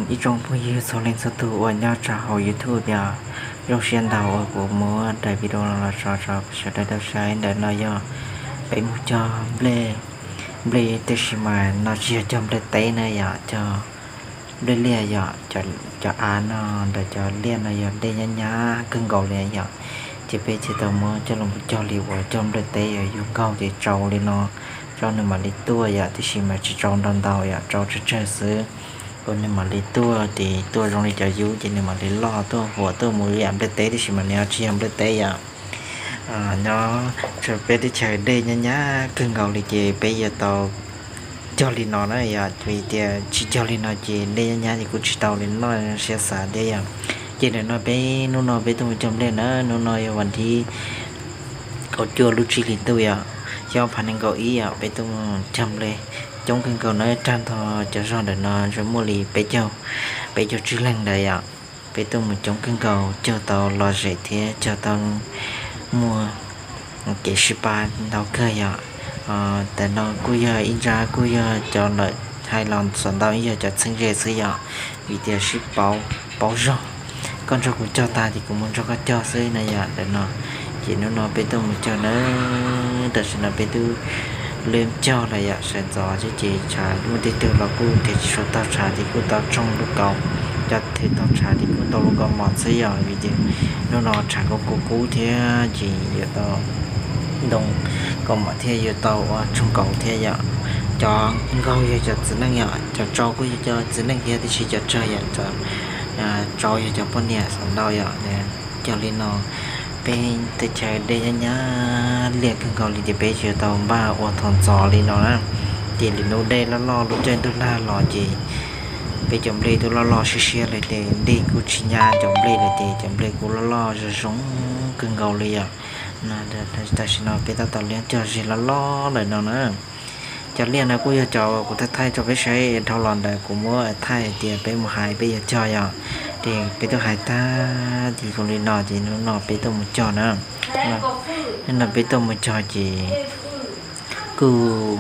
Ib tsoom phooj ywg txhua leej txhua tus uas nyob rau hauv YouTube yom, zoo siab ntau uas kuv muab daim video no los tso rau sawv daws tau saib. Ntawm no yog peb mus cog nplej, nplej tiam sis mas no tsis yog cog nplej teb na yom, cog nplej liaj yom. Cov av no ntawm cov liaj no yog dej nyab nyab kawg nkaus li yom. Ces peb thiaj tau muab coj los cog li uas cog nplej teb yom, yuav nkaug ces tsau li no, tsau nws mam li tuaj yom, tiam sis mas tsis tsau ntau ntau yom, tsau tsawg tsawg xwb. Ua nws mam li tuaj ces tuaj zoo li cov yub ces nws mam li loj tuaj huam tuaj mus li yam nplej teb, tiam sis mas nws ho tsis yog nplej teb yom. Nyob rau peb teb chaws dej nyab nyab kawg nkaus li ces peb yuav tau cog li no na yom, vim tias tsis cog li no ces dej nyab nyab ces kuj tsis tau li noj siab xav thiab yom. Ces ntawm no peb hnub no peb tuaj mus cog nplej na, hnub no yog vas thib kaum cuaj lub tsib hlis ntuj yom, xyoo ob phav nees nkaum ib yom, peb tuaj mus cog nplej coob kawg nkaus na, tag nrho cov zog ntawm no ntshe muaj li peb caug, peb caug tsib leeg ntawd yom. Peb tuaj mus coob kawg nkaus, cog tau lom zem thiab cog tau muaj kev sib pab ntau kawg yom. Ntawm no kuj yog ib nrab kuj yog cov lawm hais los xav ntau ib yog cov txheeb ze xwb yom, vim tias sib paub, paub zog. Koj nrog kuv cog tag ces kuv mus nrog koj cog xwb na yom. Ntawm no ces hnub no peb tuaj mus cog na, tam sim no peb twb liab cog lawm yom, sawv ntxov ces tshav muaj tej tug los kuj tias tsis tshua taug tshav ces kuj tau tshooj lub kaus, cov twg taug tshav ces kuj tau lub kaus mom xwb yom, vim tias hnub no tshav kuj kub kub thiab ces yuav tau ntoo kaus mom thiab yuav tau ua tshooj kaus thiab yom. Cov nkaug yog cov txiv neej yom, cov tsau kuj yog cov txiv neej thiab, tiam sis cov tsawg yom, cov tsau yog cov poj niam xav ntau yom. Cog li no, peb teb chaws dej nyab nyab liaj kawg nkaus li ces peb tsis tau npaj ua thaum ntxov li no na. Ces lwm hnub dej loj loj lub caij ntuj lag los ces peb cov nplej twb loj loj siab siab lawm ces dej kuj tsis nyab cov nplej lawm ces cov nplej kuj loj loj zoo zoo kawg nkaus li yom. Tam sim no peb tab tom liab cog zeg loj loj lawm no na. Cov liaj no kuj yog cov kuv thaij thaij rau peb saib dhau los ntawd kuv muab thaij hais tias peb mus hais peb yuav cog yom. Ces peb twb hais tag ces zoo li no ces hnub no peb tuaj mus cog na. Hnub no peb tuaj mus cog ces kuj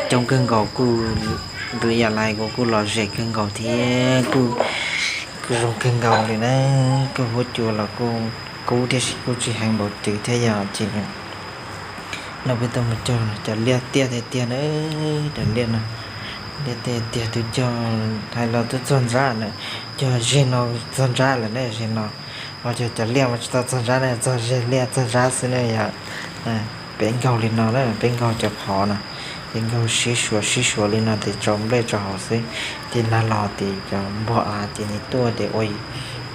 coob kawg nkaus, kuj ntxim yam li kuv kuj lom zem kawg nkaus thiab kuj zoo kawg nkaus li na. Kuj huab cua los kuj kub thiab sis kuj tsis heev npaum twg thiab yom. Ces no peb tuaj mus cog cov liaj tiaj tiag tiag na, cov liaj no, liaj tiaj tiag twb cog hais los twb txog ntsab na, cog zeg no txog ntsab lawm ne, zeg no. Ho cov, cov liaj mas tsis tau txog ntsab ne, txog zeg liaj txog ntsab xwb ne yom. Peb nkaug li no na, peb nkaug cov phov no, peb nkaug sib suav sib suav li no ces tsau nplej tsau hauv xwb. Ces nag los ces cov npog av ces nws tuaj ces ua,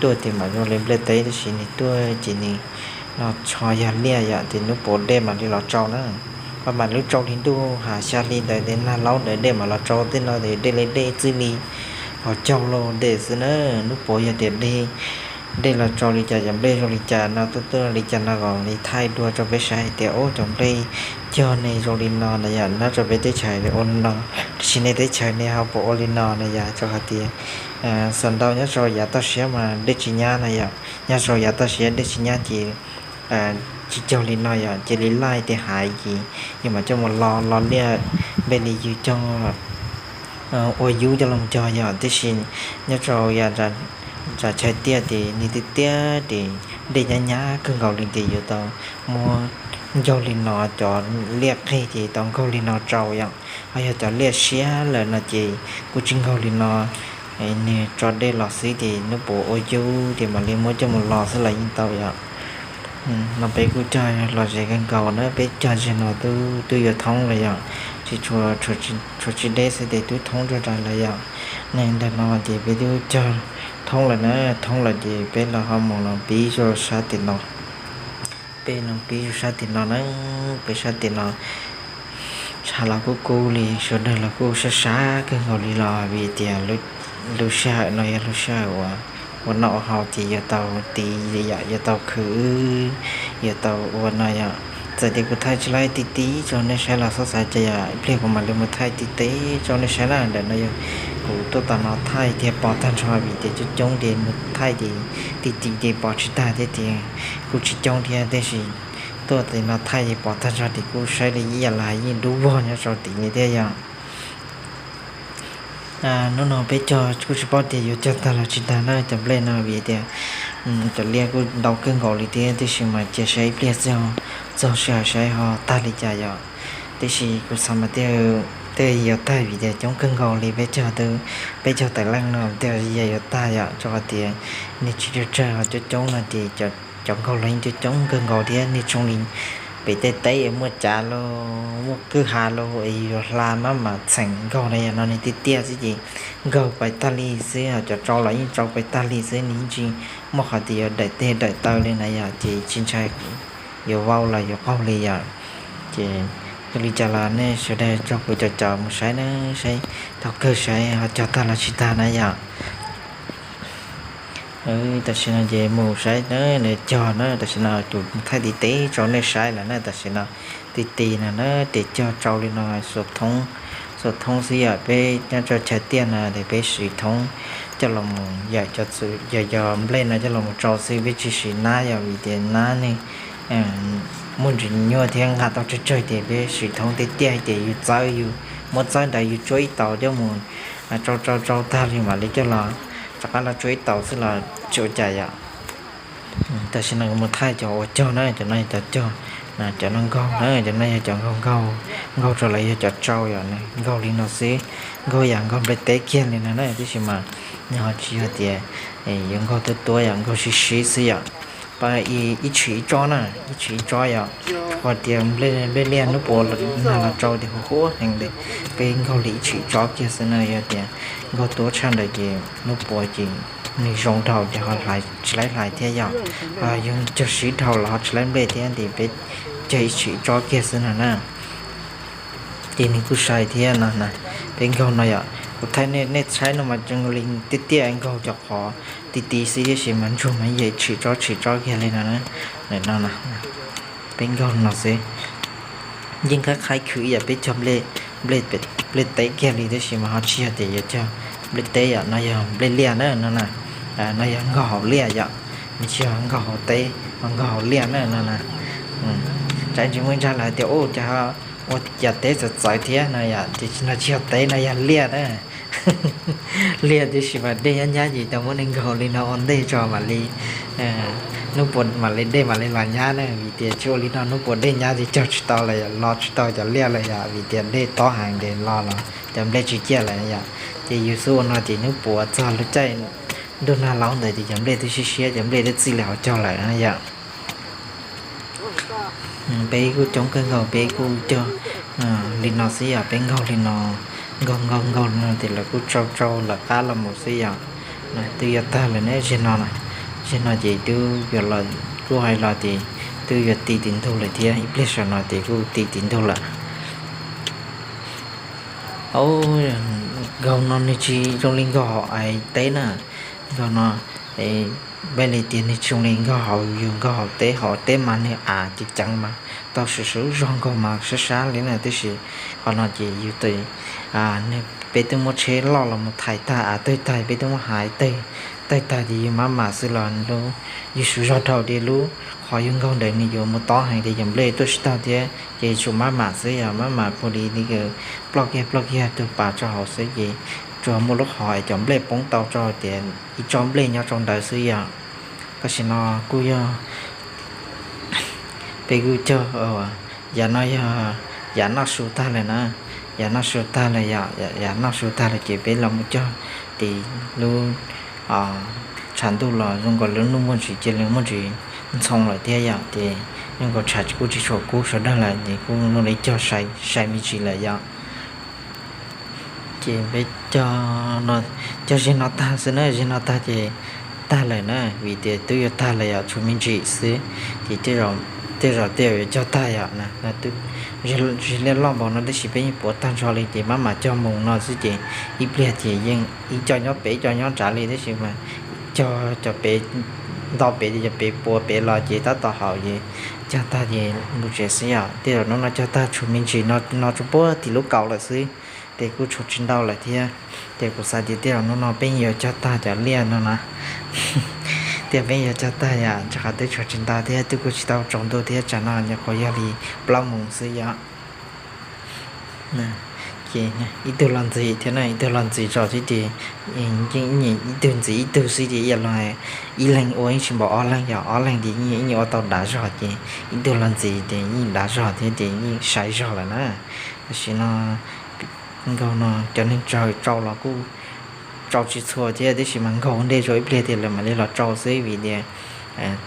tuaj ces mam zoo li nplej teb, tab sis nws tuaj ces nws no tsho yog liaj yom, ces hnub puav dej mam li los tsau na. Ho mam lub tsau hli ntuj ha xya hli ntawd ces nag laub ntawd dej mam los tsau, tej no ces dej li dej txwj li hauv caug los dej xwb na. Hnub puav yog tias dej, dej los tsau li cas cov nplej zoo li cas no, tuaj tuaj li cas no kom li thaij dua rau peb saib hais tias ub cov nplej cog ne zoo li no na yom, nyob rau peb teb chaws ua li no, tiam sis nej teb chaws ne ho puas ua li no na yom, rau qhov tias xav ntau nyob rau yav toj siab mas dej tsis nyab na yom, nyob rau yav toj siab dej tsis nyab ces tsis cog li no yom, cia li laij tej hav ces yus mam coj mus lo, lo liaj npe li yus cog ua yub coj los cog yom, tiam sis nyob rau yav nram chaw tiaj ces nws tiaj tiaj ces dej nyab nyab kawg nkaus li ces yuav tau muab nkaug li no, cov liaj qig ces tau nkaug li no rau yom. Ho yog cov liaj siab lawm no ces kuj tsis nkaug li no, nws tso dej los xwb ces hnub puav ua yub ces mam li muab coj mus lo xwb los yeej tau yom. No peb kuj cog lom zem kawg nkaus na, peb cog zeg no twb yuav thoob lawm yom, tsis tshuav tsib deb xwb ces twb thoob rau ras lawm yom. Ne ntawm no ces peb twb cog thoob lawm na, thoob lawm ces peb los ho mus no pib rau sab tim no. Peb no pib rau sab tim no na, peb sab tim no tshav los kuj kub li, sawv daws los kuj sab sab kawg nkaus li los vim tias lub sij hawm no yog lub sij hawm uas ua noj ua haus ces yuav tau tiv yom, yuav tau khwv, yuav tau ua no yom. Txawm tias kuv thaij tsis laib ti ti rau nej saib los txhob xav cas yom, ib pliag kuv mam li mus thaij ti ti rau nej saib na. Ntawm no yog kuv tuaj tom no thaij tiag pom tag nrho vim tias coob coob ces mus thaij ces ti ti ces pom tsis tag thiab ces kuj tsis coob thiab, tiam sis tuaj tim no thaij ces pom tag nrho ces kuj saib li ib yam li yeej dub vog nyob rau tim li thiab yom. Hnub no peb cog kuj tsis paub tias yuav cog tag los tsis tag na cov nplej no vim tias cov liaj kuj ntau kawg nkaus li thiab, tiam sis mas cia saib ib pliag txog sij hawm saib ho tag li cas yom. Tiam sis kuv xav mas tej zaum yuav tag vim tias coob kawg nkaus li peb cog, peb cog tawm leej no tej zaum yuav tag yom, rau qhov tias nws tsis tsawg tsawg, coob coob no ces cov nkaug los yeej coob coob kawg nkaus thiab. Nws zoo li pem tej teb muaj cav los muaj kwj ha los es yuav hla maj mam txheem nkaug na, yam no nws tiaj tiaj xwb ces nkaug pais tag li xwb, cov tsau los yeej tsau pais tag li xwb, nws yeej tsis muaj qhov tias yuav daim teg daim taw li na yom, ces tsis ntshai yuav vau los yuav qaug li yom. Ces ua li cas los nej sawv daws tso kuv cov caum mus saib na, saib thaum kawg saib ho cog tag los tsis tag na yom. Tam sim no ces mus saib na, cog na, tam sim no kuv thaij ti teb rau nej saib lawm na, tam sim no ti ti no na, ces cog tsau li no xuas thoob xwb yom. Peb nyob rau chaw tiaj no ces peb siv thoob coj los mus yawm cov txhuv, yog nplej no coj los mus tsau xwb, peb tsis siv nab yom, vim tias nab ne muaj ntsis nyuaj thiab nqa tau tsawg tsawg, ces peb siv thoob tiaj tiaj ces yus txawb, yus muab txawb ntawd yus tsuab ib taus coj mus tsau tsau tsau tag li mam li coj los rov qab los tsuab ib taus xwb los tsis ua cas yom. Tam sim no kuv mus thaij cov uas cog na, cov no yog cov cog, cov no nkaug na, cov no yog cov nkaug nkaug, nkaug rau lawv yog cov tsau yom, nkaug li no xwb, nkaug yam nkaug nplej teb kiag li no na, tiam sis mas nws ho tsis yog tias yuav nkaug tuab tuab yom, nkaug sib sib xwb yom. Ib tshim ib tsob na, ib tshim ib tsob yom, rau qhov tias nplej liaj hnub puas nag los tsau ces huv huab heev li. Peb nkaug li ib tshim tsob kiag xwb na, yog tias nkaug tuab tshaj ntawd ces hnub puas ces nws zoo dhau ces ho tsis laib hlais thiab yom. Yog cog sib dhau los ho tsis laib nplej thiab, ces peb cog ib tshim ib tsob kiag xwb no na. Ces nws kuj sai thiab no na. Peb nkaug no yom, kuv thaij nej saib no mas zoo li tiaj tiaj, nkaug cov qhov ti ti xwb, tiam sis mas ntsuag mas yog ib tshim tsob tshim tsob kiag li no na. Peb nkaug no xwb, yeej qab qhaib khwv ib yam peb cog nplej teb kiag li, tiam sis mas ho tsis yog tias yuav cog nplej teb yom, no yog nplej liaj na no na. No yog nkaug hauv liaj yom, nws tsis yog nkaug hauv teb, ho nkaug hauv liaj na no na. Tsam ntsis muaj ib ntsab lawv tias ua cas ua cas teb txawv txawv thiab no yom, ces no tsis yog teb, no yog liaj na. Liaj tiam sis mas dej nyab nyab ces tau muab nkaug li no ua ntej tso mam li, hnub puas mam li dej mam li los nyab na, vim tias tsis ua li no hnub puas dej nyab ces cog tsis tau lawm, los tsis tau cov liaj lawm yom, vim tias dej tob heev ces los los cov nplej tsis ciaj lawm yom. Ces yus xub ua no ces hnub puas txog lub caij ntuj nag laub ntawd ces cov nplej twb siab siab, cov nplej twb txij li hauv caug lawm yom. Peb kuj coob kawg nkaus, peb kuj cog li no xwb yom, peb nkaug li no, nkaug nkaug nkaug li no ces lawv kuj tsau tsau lawv qab los mus xwb yom. Twb yuav tag lawm ne, zeg no, zeg no ces twb yuav los, kuj hais los ces twb yuav ti tim ntug lawm thiab, ib pliag saum no ces kuj ti tim ntug lawm. Nkaug no nws tsis zoo li nkaug hauv teb na, nkaug no, npaum li tias nws tsis zoo li nkaug hauv, yus nkaug hauv teb, hauv teb mas nws av ceev ceev mas tau swm swm zog nkaug mas sab sab li na, tiam sis qhov no ces yus, peb twb muab tsheb loj los mus thaiv tag av tawg tag, peb twb muab hais tawg tag ces yus maj mam xwb los lub, yus swm zog dhau ces lub qhov yus nkaug ntawd nws yuav mus tob heev ces cov nplej tuaj tsis tau thiab, ces tsum maj mam xwb yom, maj mam pus li li ploj kiag ploj kiag tus pas rau hauv xwb ces tsuas muaj lub qhov cov nplej poob tau rau tias ib tsob nplej nyob rau ntawd xwb yom. Tam sim no kuj yog peb kuj cog, yav no yog yav noj su tag lawm na, yav noj su tag lawm yom, yav noj su tag lawm ces peb los mus cog tim lub tshav ntuj los zoo nkaus lub hnub muaj ntsis cia li muaj ntsis ntxhoo lawm thiab yom, ces zoo nkaus tshav kuj tsis tshua kub sawv daws lawm ces kuj zoo li cog sai me ntsis lawm yom. Ces peb cog, cog zeg no tag xwb na, zeg no tag ces tag lawm na, vim tias twb yuav tag lawm yom, tshuav me ntsis xwb, ces tej zaum tej zaum yuav cog tag yom. Zeg liaj loj npaum no tab sis peb yeej puav tag nrho li ces maj mam cog mus no xwb ces ib pliag ces yeej ib co nyob pem ib co nyob nrad li tab sis mas cog cov pem, nto pem ces cov pem puav pem los ces tab tom haum ces cog tag ces mus tsev xwb yom. Tej zaum hnub no cog tag tshuav me ntsis no, no tsuas puag tim lub kaum lawm xwb, ces kuj tshuav tsis ntau lawm thiab. Ces kuv xav tias tej zaum hnub no peb yuav cog tag cov liaj no na, tej zaum peb yuav cog tag yom, rau qhov twb tshuav tsis ntau thiab twb kuj tsis tau tsaus ntuj thiab, tsam no nyuam qhuav yog li plaub moos xwb yom. Ces ib tug los ntxiv thiab na, ib tug los ntxiv zog xwb ces yeej ib tug ntxiv ib tug xwb ces ib yam li ib leeg ua yeej tsis npaum ob leeg, yog ob leeg ces yeej ib nyuag ua tau dav zog ces ib tug los ntxiv ces yeej dav zog thiab ces yeej sai zog lawm na. Tam sim no nkaug no cov neeg tsawg tsau los kuj tsau tsis txhua thiab, tiam sis mas nkaug ntej zog ib pliag tias lawv mam li los tsau xwb vim tias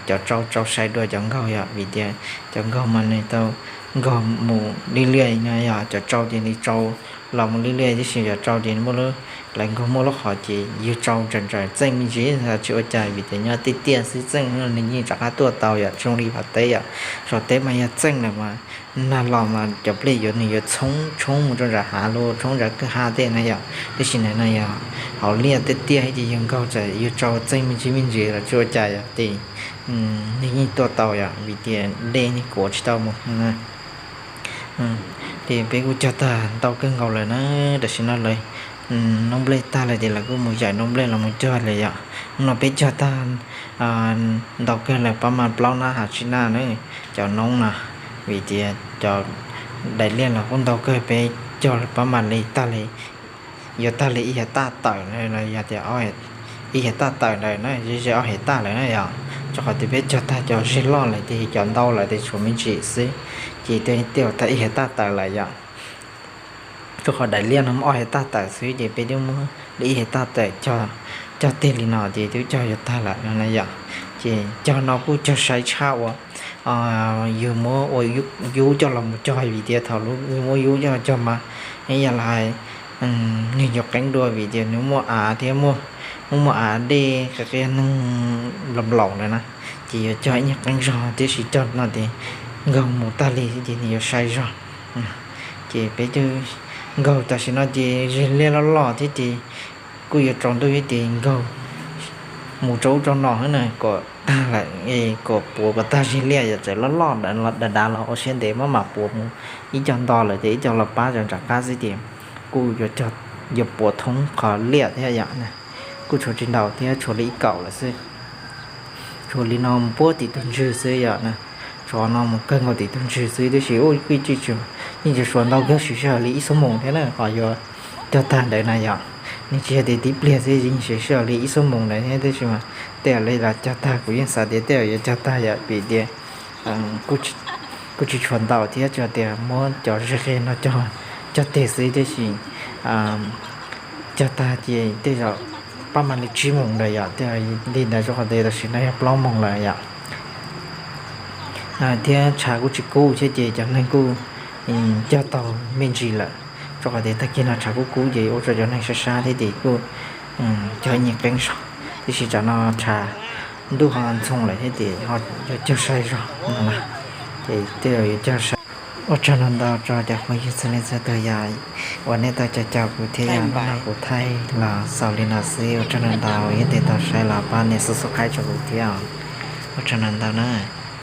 cov tsau tsau sai dua cov nkaug yom, vim tias cov nkaug mas nws tau nkaug mus li liaj no, yog cov tsau ces nws tsau los mus li liaj, tiam sis cov tsau ces muaj lub, lawv nkaug muaj lub qhov ces yus tsau ntsaws ntsaws txeej me ntsis tsis ua cas vim tias nyob tiaj tiaj xwb, txeej nws yeej rov qab tuaj tau yom, tsis zoo li phav teb yom. Phav teb mas yog txeej lawm mas nag los mas cov nplej yuav nws yuav tshoob tshoob mus rau nram hav los tshoob nram kwj ha tej na yom, tiam sis ntawm no yog hauv liaj tiaj tiaj ces yus nkaug txawm yus tsau txeej me ntsis me ntsis los tsis ua cas yom, ces nws yeej tuaj tau yom, vim tias dej nws kuav tsis tau mus na. Ces peb kuj cog tag ntau kawg nkaus lawm na, tam sim no lawv noob nplej tag lawm ces lawv kuj mus yaim noob nplej los mus cog lawm yom. Hnub no peb cog tag ntau kawg lawm, pab mas plaub nab has tsib nab na, cov noob no, vim tias cov daim liaj los kuj ntau kawg, peb cog pab mas li tag li, yuav tag li ib hais taj tawm los yog tias ib hais taj tawm ntawd na, ze ze ob hais taj lawm na yom. Rau qhov tias peb cog tag cov zeg loj lawm ces cov ntau lawm ces tshuav me ntsis xwb, ces tej tau tag ib hais taj tawm lawm yom. Rau qhov daim liaj no muaj ob hais taj tawm xwb ces peb twb muab li ib hais taj tawm cog, cog tig li no ces twb cog yuav tag lawm no na yom. Ces cog no kuj cog sai tshaj uas yus muab ua yub coj los mus cog, vim tias thaum yus muab yub coj los cog mas ib yam li hais nws yuav qeeb dua vim tias nws muaj av thiab, muaj, muaj av dej qia qia neeg nplaum nplaum ntawd na, ces yuav cog ib nyuag qeeb zog, tiam sis cog no ces nkaug mus tag li ces nws yuav sai zog. Ces peb twb nkaug tam sim no ces zeg liaj loj loj thiab ces kuj yuav tsaus ntuj thiab ces nkaug mus rau ub rau no na kom tag lawm, kom puav kom tag zeg liaj, yog txawm loj loj dav dav los ua siab ntev, maj mam puav mus ib co nto lawm ces ib co los pab rau nram qab xwb ces kuj yuav puav thoob qhov liaj thiab yom. Kuj tshuav tsis ntau thiab, tshuav li ib kaum lawm xwb. Tshuav li no mus puag tim tus ntswg xwb yom, tshuav no mus kawg nkaus tim tus ntswg xwb, tiam sis yeej tsis suav ntau kawg, siv sij hawm li ib xuab moos thiab na, qhov yuav cog tag ntawd na yom. Nws tsis yog tias tib pliag xwb, yeej siv sij hawm li ib xuab moos ntawd thiab, tiam sis mas tej zaum li los cog tag, kuv yeej xav tias tej zaum yuav cog tag yom, vim tias kuj tsis tshuav ntau thiab, tsuas tias muab cov zeg qia no cog tig xwb, tiam sis cog tag ces tej zaum pab mam li tsib moos ntawd yom, tej zaum li ntawd rau qhov tias tam sim no yog plaub moos lawm yom. Thiab tshav kuj tsis kub thiab ces cov neeg kuj cog tau me ntsis lawm, rau qhov tias tag kis no tshav kub kub ces ua rau cov neeg sab sab thiab ces kuj cog ib nyuag qeeb zog, tiam sis tsam no tshav ntuj ho ntxhoo lawm thiab ces ho yuav cog sai zog no na, ces tej zaum yuav cog sai. Ua tsaug ntau ntau rau cov phooj ywg txhua leej txhua tus yom, uas nej tau caum caum kuv thiab yom, hnub no kuv thaij los xaus li no xwb, ua tsaug ntau ntau, yog tias tau saib los pab nias subscribe rau kuv thiab, ua tsaug ntau ntau na.